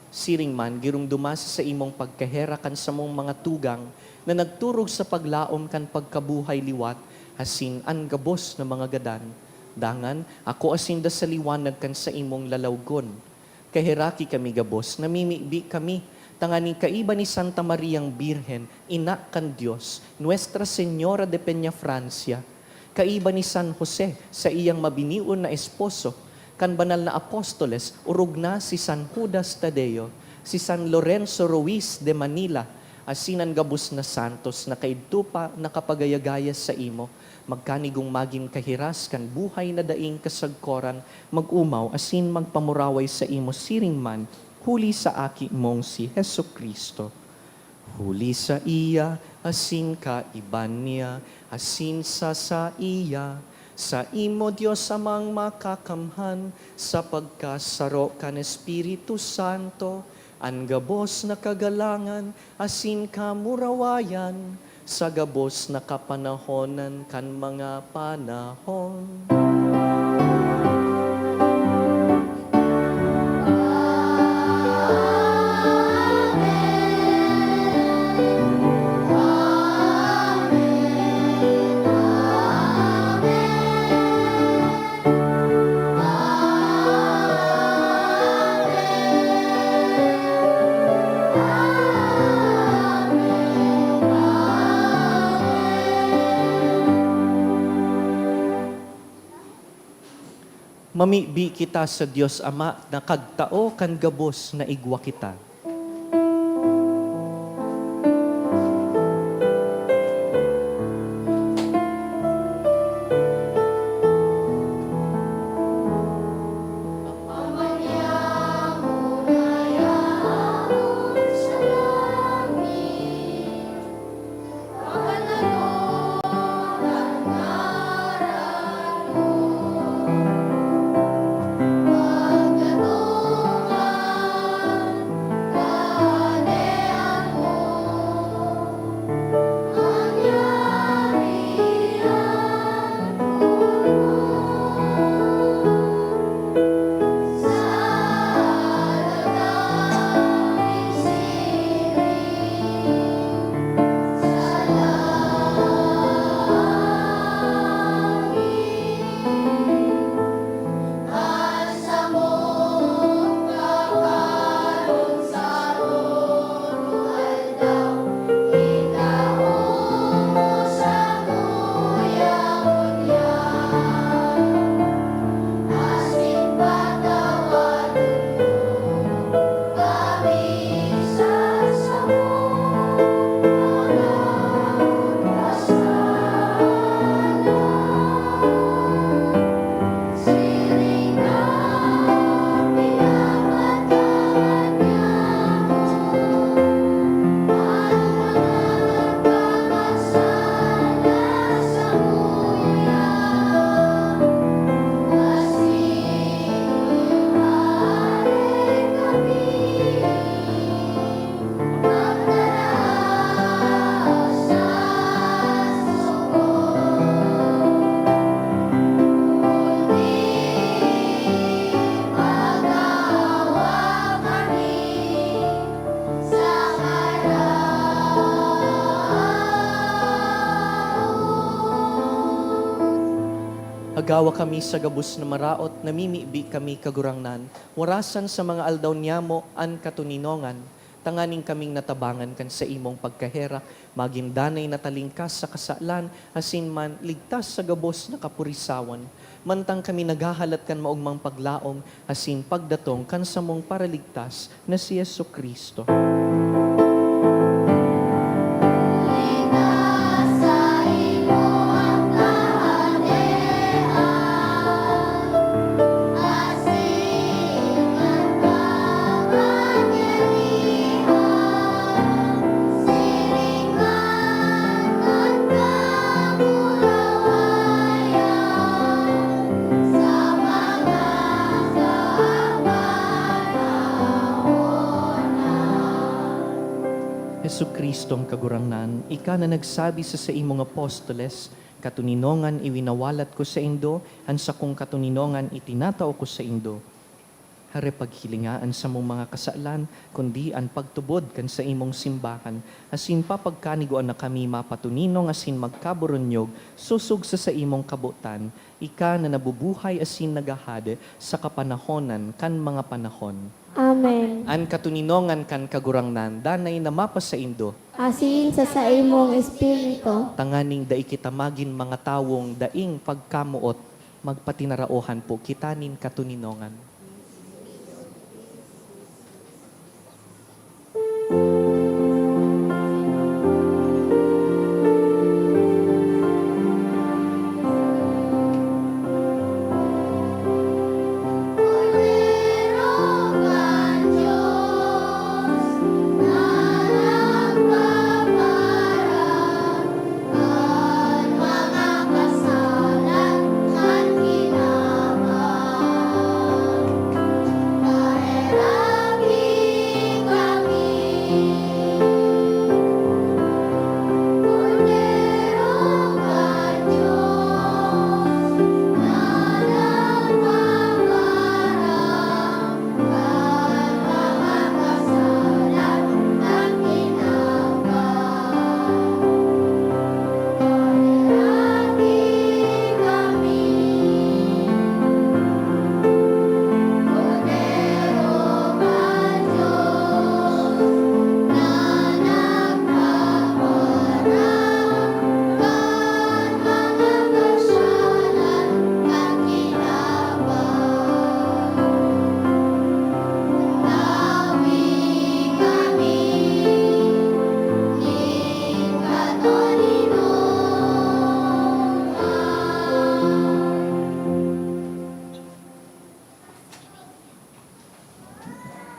Siring man, giromdoma sa saimong pagkaherak an samong mga tugang na nagturog sa paglaom kan pagkabuhay liwat, asin an gabos na mga gadan. Dangan, akoa sinda sa liwanag kan saimong lalawgon. Kaheraki kami gabos, namimibi kami, tanganing kaiba ni Santa Mariang Birhen, Ina kan Dios, Nuestra Señora de Peñafrancia, kaiba ni San Jose, saiyang mabinion na esposo, kan banal na apostoles, orog na si San Judas Tadeo, si San Lorenzo Ruiz de Manila, asin an gabos na santos na kaidto pa nakapagayagaya saimo, magkanigong magin kahiras kan buhay na daing kasagkoran, mag-omaw asin magpamuraway saimo siring man, huli sa Aki mong si Jesu-Cristo. Huli saiya, asin kaiba niya, asin sa saiya, saimo, Dios Amang Makakamhan, sa pagkasaro kan Espiritu Santo, an gabos na kagalangan asin kamurawayan sa gabos na kapanahonan kan mga panahon. Mamibi kita sa Dios Ama na kagtao kan gabos na igwa kita. Hagawa kami sa gabos na maraot, namimibi kami, Kagurangnan, warasan sa mga aldaw niyamo an katoninongan, tanganing kaming natabangan kan saimong pagkaherak, magin danay na talingkas sa kasalan, asin man ligtas sa gabos na kapurisawan, mantang kami naghahalat kan maogmang paglaom asin pagdatong kan samong Paraligtas na si Jesu-Cristo. Jesu-Cristong Kagurangnan, ika na nagsabi sa saimong apostoles, "Katoninongan iwinawalat ko saindo, an sakong katoninongan itinatao ko saindo." Hare paghilinga an samong mga kasalan, kundi an pagtubod kan saimong simbahan, asin papagkanigoan na kami mapatoninong asin magkaburunyog sosog sa saimong kabotan, ika na nabubuhay asin naghahade sa kapanahonan kan mga panahon. Amen. An katoninongan kan Kagurangnan danay na mapasaindo. Asin sa saimong espiritu. Tanganing dai kita magin mga tawong daing pagkamoot, magpatinaraohan po kita nin katoninongan.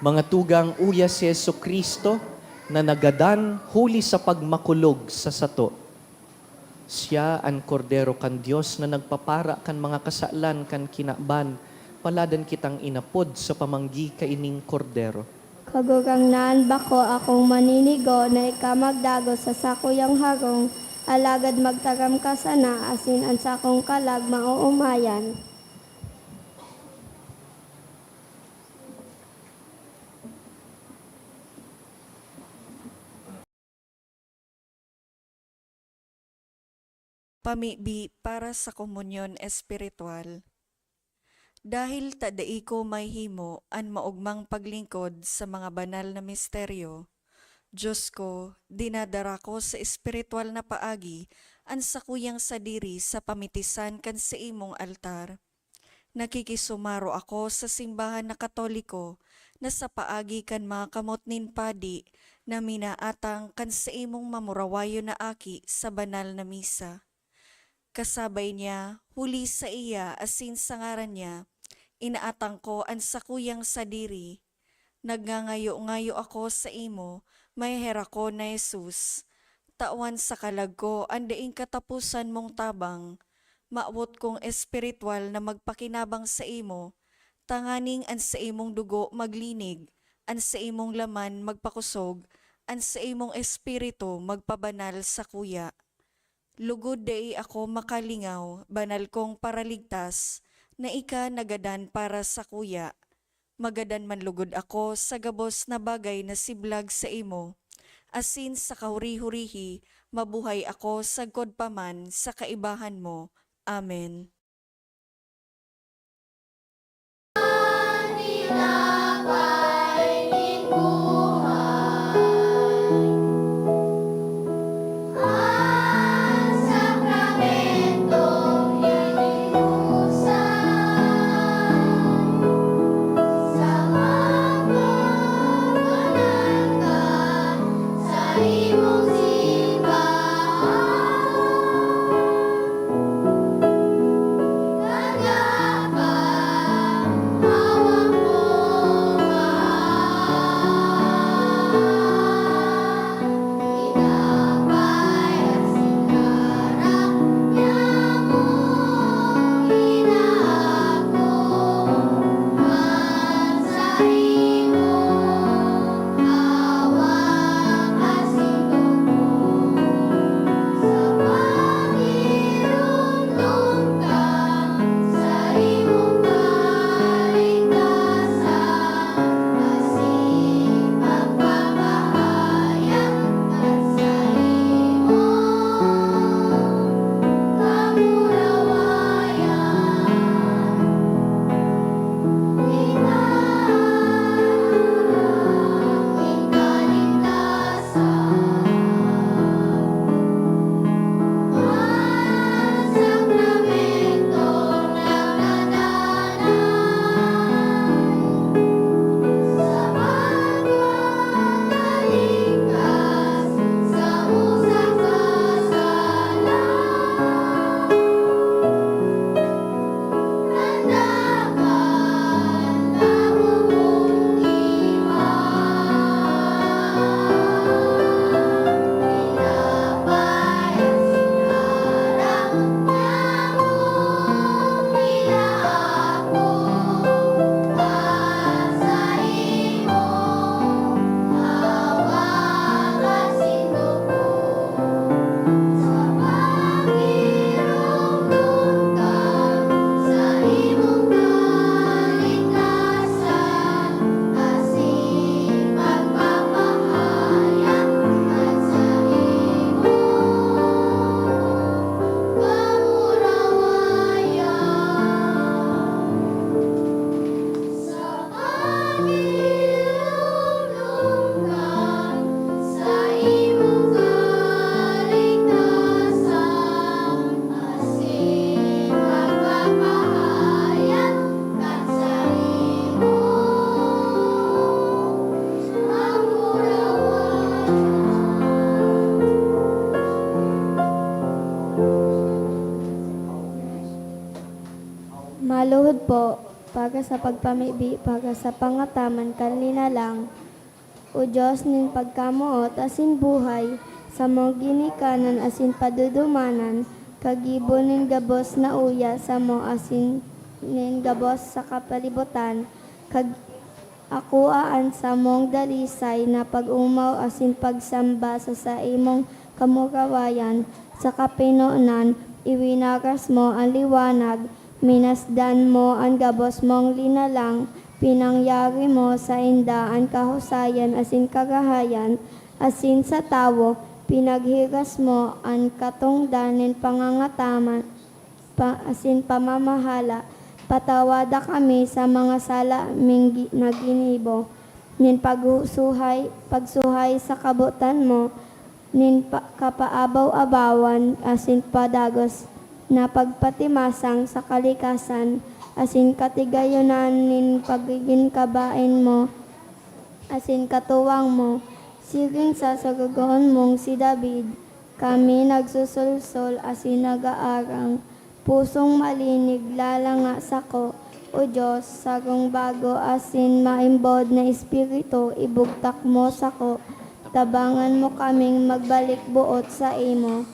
Mga tugang, uya si Jesu-Cristo na nagadan huli sa pagmakulog sa sato. Siya an Kordero kan Dios na nagpapara kan mga kasalan kan kinaban. Paladan kitang inapod sa pamanggi kaining Kordero. Kagurangnan, bako akong maninigo na ika magdagos sa sakuyang harong, alagad magtaram ka sana asin an sakong kalag maoomayan. Pamibi para sa komunyon espiritual. Dahil ta dai ko mahimo an maogmang paglingkod sa mga banal na misteryo, Dios ko, dinadara ko sa espiritual na paagi an sakuyang sadiri sa pamitisan kan saimong altar. Nakikisumaro ako sa simbahan na Katoliko na sa paagi kan mga kamot nin padi na minaatang kan saimong mamurawayon na aki sa banal na misa. Kasabay niya, huli saiya asin sa ngaran niya, inaatang ko an sakuyang sadiri. Nagngangayo-ngayo ako saimo, maheherakon na Jesus. Tawan sa kalag ko an daing kataposan mong tabang. Mawot kong espiritual na magpakinabang saimo, tanganing an saimong dugo maglinig, an saimong laman magpakosog, an saimong espiritu magpabanal sakuya. Lugod dai ako makalingaw, banal kong Paraligtas, na ika nagadan para sakuya. Magadan man lugod ako sa gabos na bagay na siblag saimo, asin sa kahuri-hurihi mabuhay ako sagkod pa man sa kaibahan mo. Amen. Maluhod po, para sa pagpamibi, para sa pangataman kan linalang, O Dios nin pagkamoot asin buhay, samong ginikanan asin padudumanan, kagibo nin gabos na uya samo asin nin gabos sa kapalibutan, kag akua an samong dalisay na pag-omaw asin pagsamba sa saimong kamurawayan. Sa kapinonan, iwinaras mo an liwanag, minasdan mo an gabos mong linalang, pinangyari mo sainda an kahusayan asin karahayan, asin sa tawo, pinaghiras mo an katongdan nin pangangataman pa, asin pamamahala. Patawada kami sa mga sala ming gi-, na ginibo, nin pagsuhay, pagsuhay sa kabotan mo, nin pa, kapaabaw-abawan asin padagos na pagpatimasang sa kalikasan, asin katigayonan nin pagigin kabaen mo asin katuwang mo, siring sa sorogoon mong si David. Kami nagsusulsol asin nag-aarang, pusong malinig lalanga sako, O Dios, sarong bago asin maimbod na espiritu ibugtak mo sako. Tabangan mo kaming magbalik boot saimo.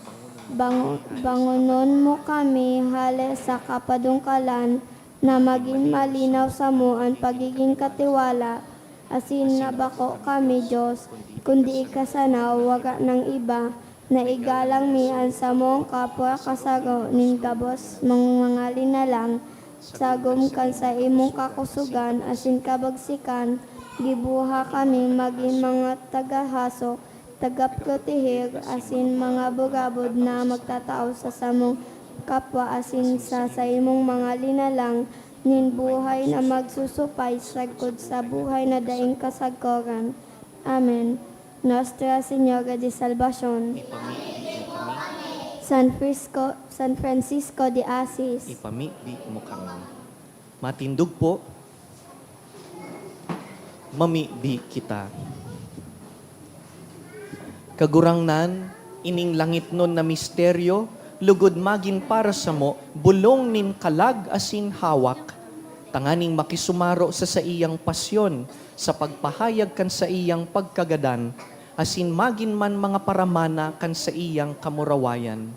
Bango-, bangonon mo kami hale sa kapadungkalan, na magin malinaw samo an pagigin katiwala, asin na bako kami, Dios, kundi ika sana, waga nang iba, na igalang mi an samong kapwa kasaro nin gabos mong mga linalang, sagom kan saimong kakusogan asin kabagsikan, gibuha kami magin mga tagahasok, tagaproteher, asin mga burabod na magtatao sa samong kapwa asin sa saimong mga linalang nin buhay na magsusupay sagkod sa buhay na daing kasagkoran. Amen. Nuestra Señora de Salvacion. San Frisco, San Francisco de Assis. Ipamibi mo kami. Matindog po. Mamibi kita. Kagurangnan, ining langitnon na misteryo, lugod magin para samo bolong nin kalag asin hawak, tanganing makisumaro sa saiyang pasyon, sa pagpahayag kan saiyang pagkagadan, asin magin man mga paramana kan saiyang kamurawayan.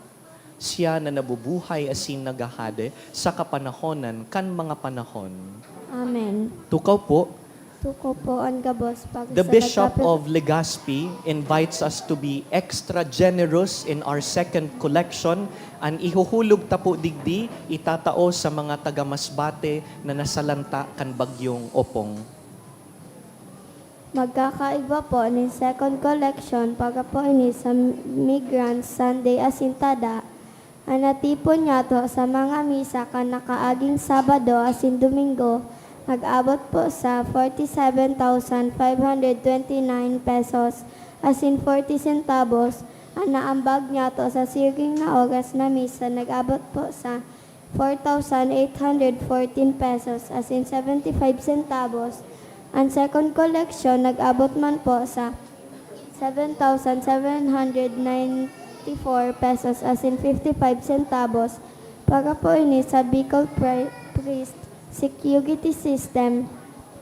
Siya na nabubuhay asin naghahade sa kapanahonan kan mga panahon. Amen. Tukaw po. Tukaw po an gabos para The sa Bishop nagkapit- of Legazpi invites us to be extra generous in our second collection. An ihuhulog ta po digdi, itatao sa mga taga-Masbate na nasalanta kan Bagyong Opong. Magkakaigwa po nin second collection para po ini sa Migrants Sunday asin tada. An natipon niyato sa mga misa kan nakaaging Sabado asin Domingo nag-abot po sa forty-seven thousand five hundred twenty-nine pesos asin forty centavos. An naambag niyato sa siring na oras na misa nag-abot po sa four thousand eight hundred fourteen pesos asin seventy-five centavos. An second collection nag-abot man po sa seven thousand seven hundred ninety-four pesos asin fifty-five centavos. Para po ini sa Bicol Pri-, Priest Security System.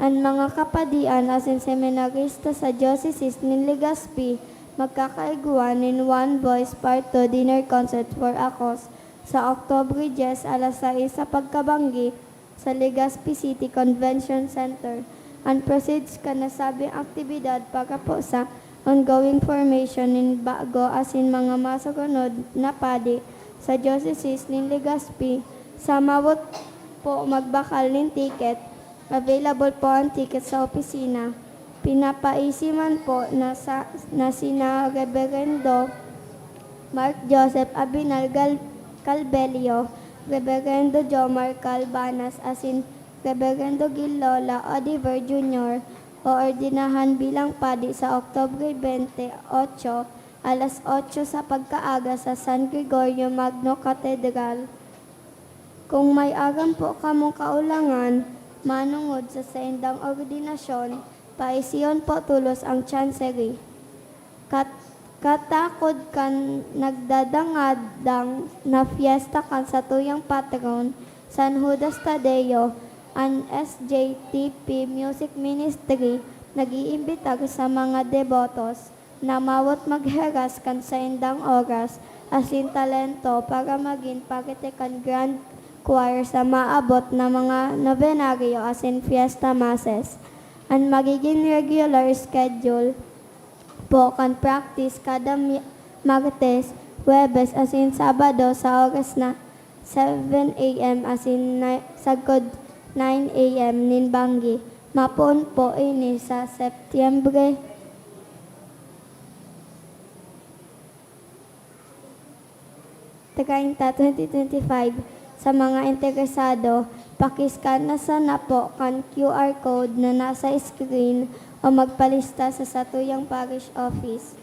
An mga kapadian asin seminarista sa Diocese nin Legazpi magkakaigwa nin One Voice Part two Dinner Concert for a Cause sa Oktubre dyes, alas sais sa pagkabanggi, sa Legazpi City Convention Center. An proceeds kan nasabing aktibidad para po sa ongoing formation nin bago asin mga masunod na padi sa Diocese nin Legazpi. Sa mawot po magbakal nin ticket, available po an ticket sa opisina. Pinapaisi man po na sa, na sina Reberendo Mark Joseph Abinal Gal-, Calvelio, Reberendo Jomar Calbanas asin Reberendo Gil Lola Oliver Junior oordinahan bilang padi sa Oktubre twenty-eight, alas otso sa pagkaaga sa San Gregorio Magno Cathedral. Kung may aram po kamong kaulangan manongod sa saindang ordinasyon, paisiyon po tolos ang chancery. Kat-, katakod kan nagdadangadang na fiesta kan satuyang patron, San Judas Tadeo, an S J T P Music Ministry nag-iimbita sa mga debotos na mawot maghiras kan saindang oras asin talento para magin parte kan Grand Choir sa maabot na mga nobenaryo asin fiesta masses. An magigin regular schedule po kan practice kada mi-, Martes, Huwebes asin Sabado sa oras na seven A M asin nai-, sagkod nine A M nin banggi. Mapoon po ini sa Setyembre treinta, twenty twenty-five. Sa mga interesado, paki-scan na sana po kan Q R code na nasa screen o magpalista sa satuyang parish office.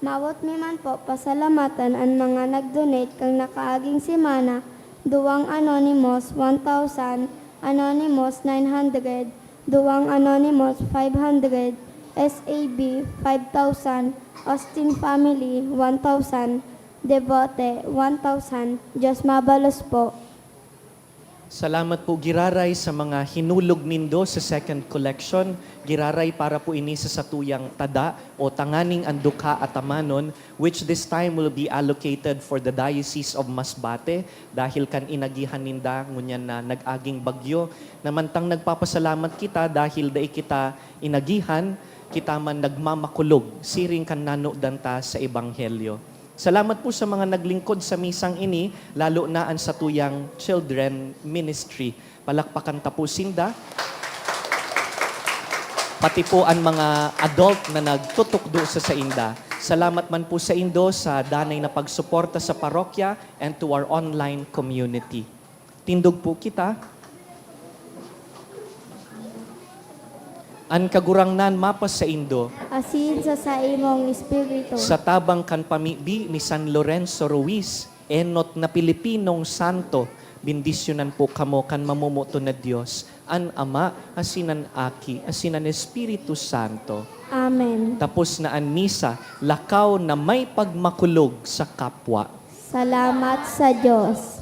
Mawot mi man po pasalamatan an mga nag-donate kan nakaaging semana, duwang anonymous, one thousand, anonymous, nine hundred, duwang anonymous, five hundred, S A B, five thousand, Austin family, one thousand, Devote, one thousand. Diyos mabalos po. Salamat po, giraray, sa mga hinulog nindo sa second collection. Giraray para po ini sa satuyang tada o tanganing an dukha atamanon, which this time will be allocated for the Diocese of Masbate, dahil kan inagihan ninda ngunyan na nag-aging bagyo. Na mantang nagpapasalamat kita dahil dai kita inagihan, kita man nagmamakulog siring kan nanodan ta sa Ebanghelyo. Salamat po sa mga naglingkod sa misang ini, lalo na an satuyang children ministry. Palakpakan ta po sinda. Pati po an mga adult na nagtutukdo sa sainda. Salamat man po saindo sa danay na pagsuporta sa parokya and to our online community. Tindog po kita. An Kagurangnan mapasaindo. Asin sa saimong espiritu. Sa tabang kan pamibi ni San Lorenzo Ruiz, enot na Pilipinong santo, bendisyonan po kamo kan mamomoton na Dios, an Ama, asin an Aki, asin an Espiritu Santo. Amen. Tapos na an misa, lakaw na may pagmakulog sa kapwa. Salamat sa Dios.